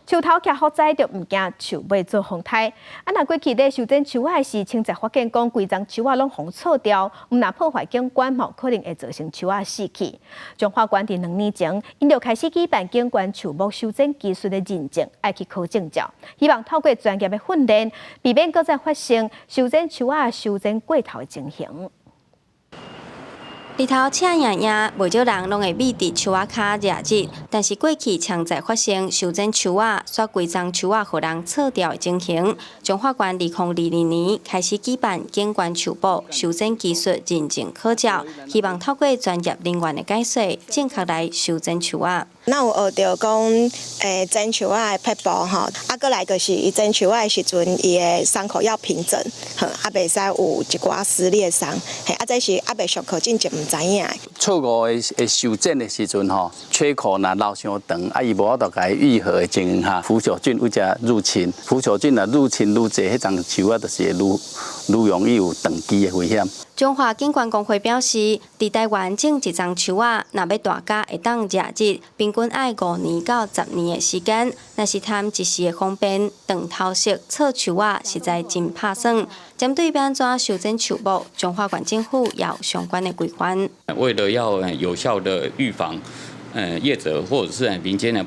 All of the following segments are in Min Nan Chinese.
樹頭徛火災就毋驚樹尾做風颱。啊，若過去咧修剪樹仔時，清才發現講規叢樹仔攏予銼掉，毋但破壞景觀，嘛有可能會造成樹仔死去。彰化縣佇2年前，𪜶就開始舉辦景觀樹木修剪技術的認證，愛去考證照，希望透過專業的訓練，避免閣再發生修剪樹仔修剪過頭的情形。日頭赤炎炎，袂少人攏會覕佇樹仔跤掠日。但是過去常在發生修剪樹仔，煞規叢樹仔予人銼掉的情形。彰化縣2022年開始舉辦景觀樹木修剪技術認證考照，希望透過專業人員的解說，正確來修剪樹仔。咱有學著講，剪樹仔的撇步吼，啊，閣來就是伊剪樹仔的時陣，伊的傷口要平整，吼，啊，袂使有一寡撕裂傷，嘿，啊，這是猶未上課進前毋知影。錯誤的修剪的時陣吼，缺口若留傷長，啊，伊無法度共伊癒合的情形下，腐朽菌會遮入侵，腐朽菌若入侵愈濟，彼叢樹仔就是會愈愈容易有斷枝的危險。彰化景觀公會表示，佇台灣種一叢樹仔，若欲大家會當掠日，平均愛5年到10年的時間。若是貪一時的方便，斷頭式銼樹仔，實在真拍算。針對欲按怎修剪樹木，彰化縣政府也有相關的規範。為了要有效的預防，業者或者是民間的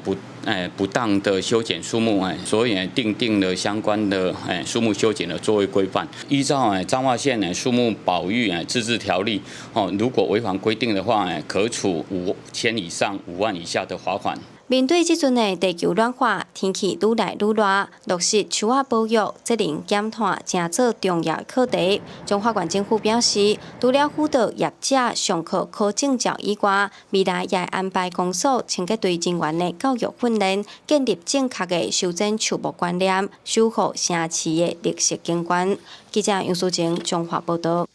不當的修剪樹木，所以訂定了相關的樹木修剪的作業規範。依照彰化縣樹木保育自治條例，哦，如果違反規定的話，可處5000以上5萬以下的罰款。面對這陣的地球暖化，天氣愈來愈熱，落實樹仔保育、節能減碳，成做重要的課題。彰化縣政府表示，除了輔導業者上課考證照以外，未來也會安排公所清潔隊人員的教育訓練，建立正確的修剪樹木觀念，守護城市的綠色景觀。記者楊淑晴彰化報道。